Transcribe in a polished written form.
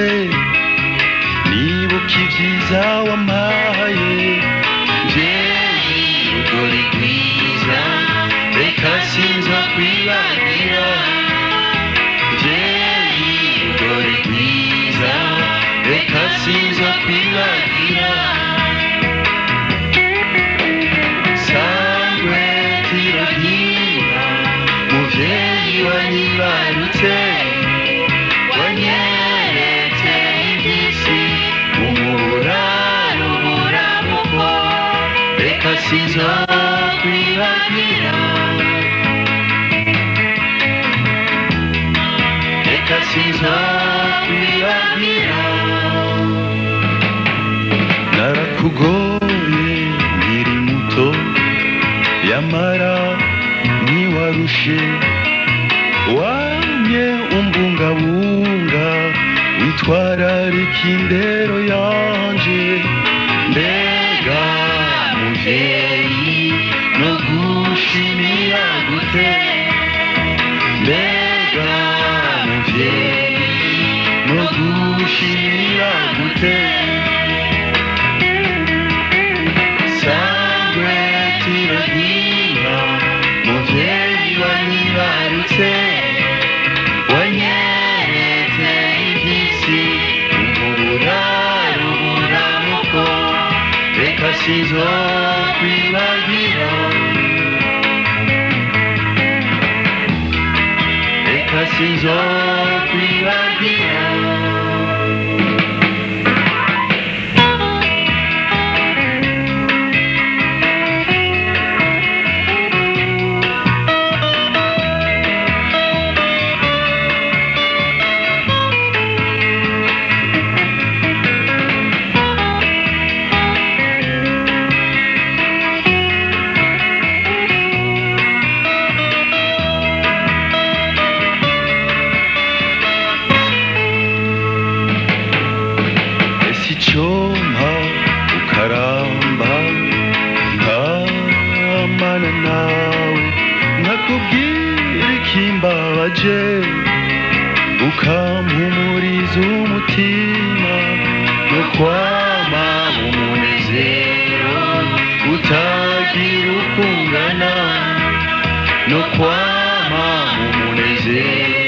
ngarutse nibuka ibyiza wampaye. Mvyeyi, rugori rwiza, reka sinzokwibagira. Mvyeyi, rugori rwiza, reka sinzokwibagira. Sangwe tiragira, muvyeyi wanyibarutse, wanyeretse ivy'isi, umuraro uburamuko, reka sinzokwibagira, reka sinzokwibagira. Narakugoye nkiri muto, yamara ntiwarushe, wamye umbungabunga, witwararika indero yanje. Mbega muvyeyi, no gushimira gute? Mbega muvyeyi, no gushimira gute? Sangwe tiragira, muvyeyi wanyibarutse, wanyeretse ivy'isi, umuraro uburamuko, reka sinzokwibagira, reka sinzokwibagira. Ese icompa ukaramba, nkamana nawe, nkakubwira ikimbabaje, ukampumuriza umutima, no kwama umunezero utagira uko ungana, no kwama umunezero.